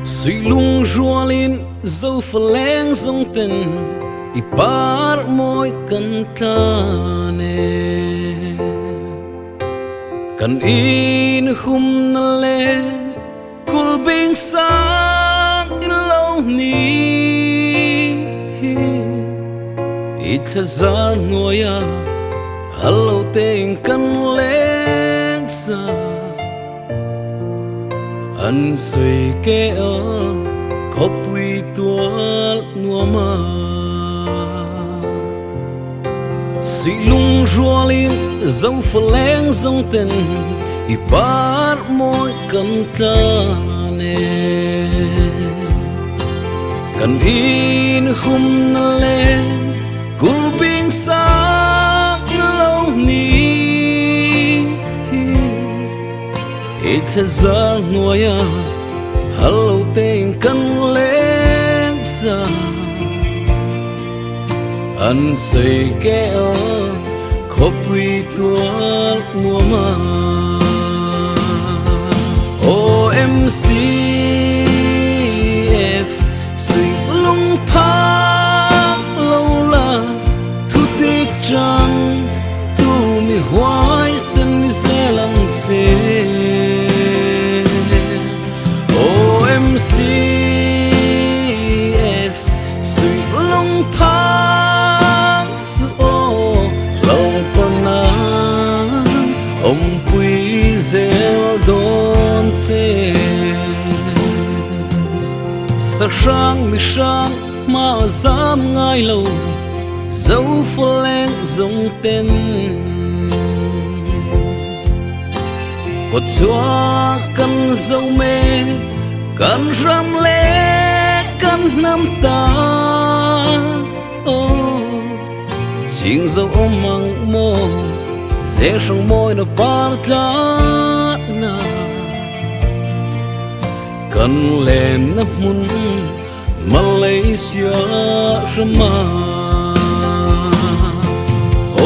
Suihlung rualin zofa leng zawng ten i par mawi kan tlan e. Kan inhumna leh kulhbing sang in lo ni i thlazar hnuaia hal lo tein kan leng sa. An sawi ke a khawpui tual nuam a. Suihlung rualin zofa leng zawng ten i par mawi kan tlan e. Kan inhumna leh kulhbing sang in lo ni i thlazar hnuaia hal lo tein kan leng sa. An sawi ke a khawpui tual nuam a. OMCF suih lung phak lo la thu dik chang tu mi huaisen ni zel ang che. OMCF Suih lung phang su aw lo pana awmpui zel dawn che. Sahrang mihrang hma zam ngai lo zofa leng zawng ten. Kawtchhuak kan zo me kan ram leh kan hnam ta aw ching zo awm ang maw ze hrang mawi na par tlat na kan len na hmun Malaysia rama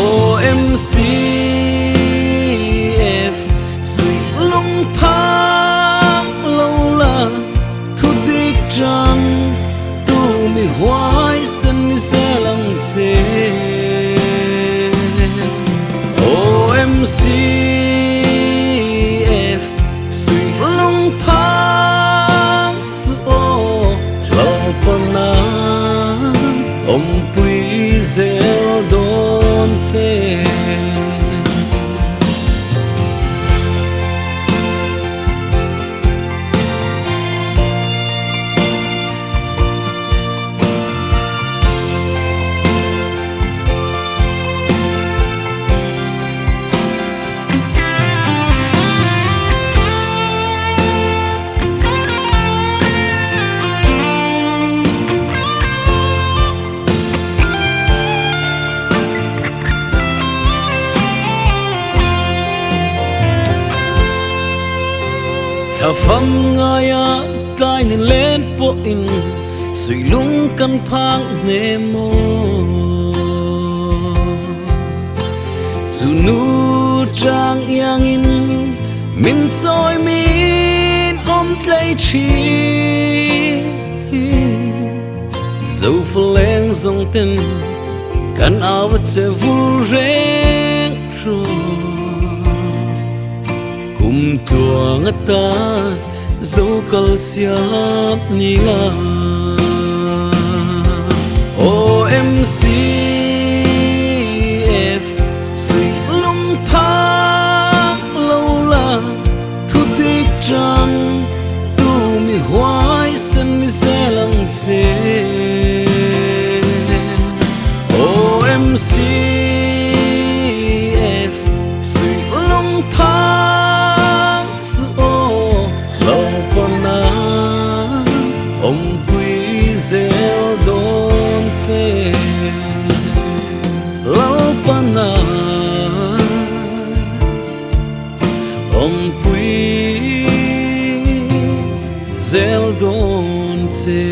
OMCF suih lung phak lo la thu dik chan tu mi huaisen ni zel ang che OMCF suih lung phak Su aw hlauhpana awmpui zel dawn che. Thlafam ngaia tlai ni len pawhin suihlung kan phang hne maw. Chu nu chang iangin min sawi min awm tlei thin. Zofa leng zawng ten kan au a che vul reng rawh. Kum tluang atan zo kal siam ni la. OMCF suih lung phak lo la thu dik chang tu mi huaisen ni zel ang che. OMCF suih lung phak su aw lo pana awmpui zel dawn che. Lalpana awmpui zel dawn che.